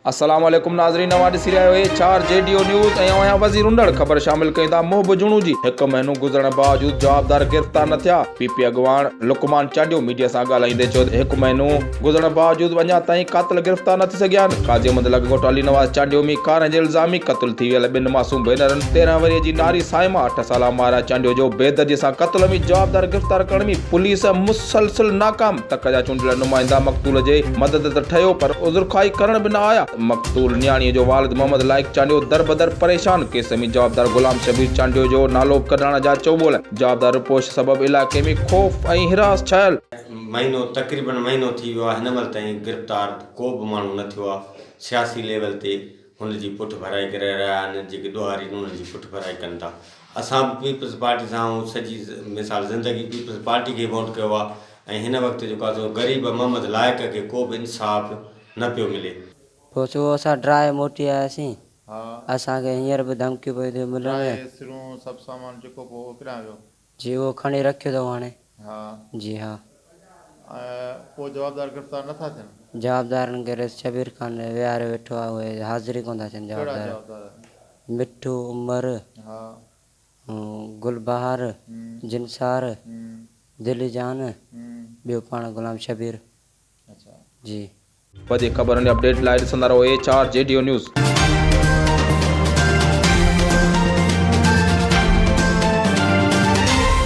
السلام عليڪم ناظرين اوهان ڏسي رهيا آهيو H R G D O news ۽ اوهان وزير انڙ خبر شامل ڪيون ٿا محب جوڻو جي هڪ مهينو گذرڻ باوجود جوابدار گرفتار نه ٿيا پي پي اڳواڻ لقمان چانڊيو ميڊيا سان ڳالهائيندي چيو ته هڪ مهينو گذرڻ باوجود اڃا تائين قاتل گرفتار نه ٿي سگهيا آهن قاضي احمد لڳ ڳوٺ علي نواز چانڊيو ۾ ڪارنهن جي الزامي قتل ٿي ويل ٻن معصوم ڀينرن 13 ورهيه جي ناري صائمه اٺ سالا ماهره چانڊيو جو بيدردي سان قتل ۾ جوابدار گرفتار ڪرڻ ۾ پوليس مسلسل ناڪام تڪ جا چونڊيل نمائندا مقتول جي مدد ته ٺهيو پر عذرخواهي ڪرڻ به نه آيا، مقتول نياڻيء جو والد محمد لائق چانڊيو دربدر پريشان، ڪيس ۾ جوابدار غلام شبير چانڊيو جو نالو ڪڍائڻ جا چئوٻول، جوابدار روپوش سبب علائقي ۾ خوف ۽ هراس ڇانيل. مهينو تقريبن مهينو ٿي ويو آهي هن مهل تائين گرفتار ڪو به ماڻهو نه ٿيو آهي سياسي ليول تي هن جي پٺڀرائي ڪري رهيا آهن جيڪي ڏوهاري آهن انهن جي پٺڀرائي ڪن ٿا اسان به پيپلز پارٽي سان آهيون سڄي مثال زندگي پيپلز پارٽي کي ووٽ ڪيو آهي ۽ هن وقت جيڪو آهي سو غريب محمد لائق کي ڪو به انصاف نه پيو ملي. پوء صبح اسان ڊرائي موٽي آياسين. اسان کي هينئر به ڌمڪيون پيون ٿيون ملن. ڊرائي سرون سڀ سامان جيڪو به هو ڪيڏانهن ويو؟ جي اهو کڻي رکيو اٿئون هاڻي. ها. جي ها. ۽ پوء جوابدار گرفتار نه ٿا ٿين؟ جوابدارن کي رئيس شبير خان ويهاريو ويٺو آهي اهي حاضر ئي ڪونه ٿا ٿين ڪهڙا جوابدار. جوابدار آهن؟ مٺو، عمر، ها. گلبهار، جنسار، دل جان، ٻيو پاڻ غلام شبير. اڇا. جي. وڌيڪ خبرن ۽ اپڊيٽ لاء ڏسندا رهو H R G D O news.